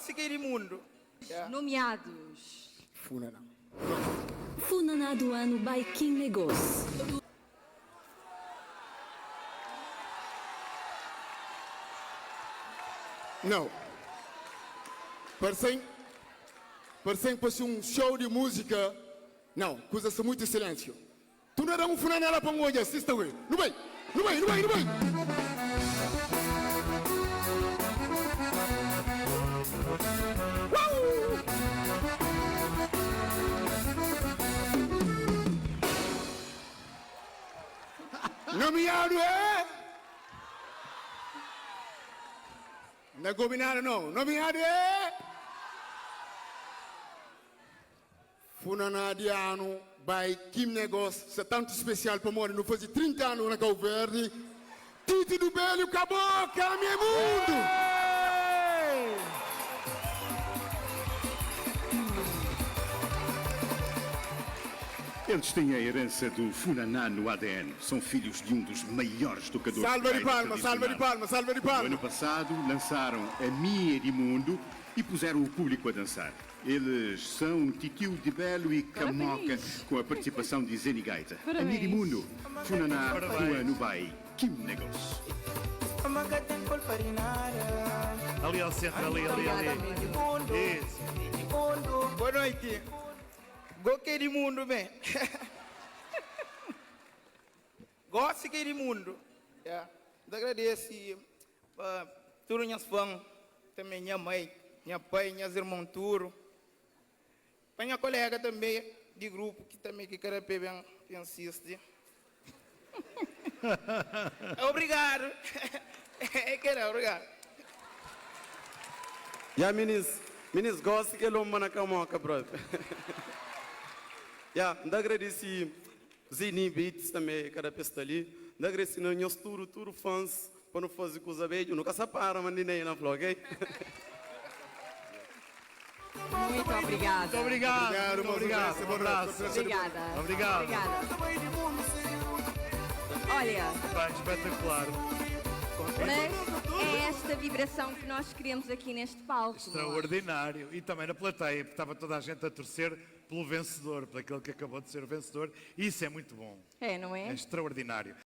Gosi ke di mundu. Nomeados. Funaná. Funaná do ano by Kim Negos. Não. Parecem, parecem que fosse um show de música. Não, coisa-se muito silêncio. Tu na da un funaná la pa N odja si sta ui. Nu bai! Nu bai! Nu bai! Nu bai! Uau! Nomiadu é. Na gobi nada no. Nomiadu é. Funaná di anu bai Kim Negos sta tantu spesial pamodi nu fazi 30 anu na Cabo Verde Titi do Belho Kaboka ami é mundu. Eles têm a herança do funaná no ADN. São filhos de um dos maiores tocadores de Salva di gaita palma, salva di tradicional. palma, salva di No ano palma. passado, lançaram A Mi é di Mundo e puseram o público a dançar. Eles são Titio de Belo e Camoca, Parabéns. com a participação de Zeni Gaita. A Mi di Parabéns. Mundo, Funaná do Parabéns. Ano by Kim Negos. Ali ao centro, ali, ali, Obrigada, ali. amigo. Isso. Boa noite. Go ke di mundu me. Gosi ke di mundu. Yeah. N ta agradese pa tudu nhas fã, tanbe nha mai, nha pai, nhas irmon tudu. Pa nha kolega tanbe di grupu ki tanbe ki kada pe ben ben sisti. Obrigadu. É kela, obrigadu. Ya minis, minis gosi kel omi na kamoka propi. Ya, N ta agradesi Zini Beats tanbe kada pe sta li. N ta agradesi na nhos tudu, tudu fans pa nu fazi kuza bedju. Nu ka sa para ma Ninei na fla, ok? Muito obrigada. Muito obrigado. Obrigado, Muito obrigado. moço. Um abraço. Obrigada. Obrigado. Obrigada. Olha, Bem, espetacular. mas é esta vibração que nós queremos aqui neste palco. Extraordinário. E também na plateia, porque estava toda a gente a torcer pelo vencedor, por aquele que acabou de ser o vencedor. E isso é muito bom. É, não é? É extraordinário.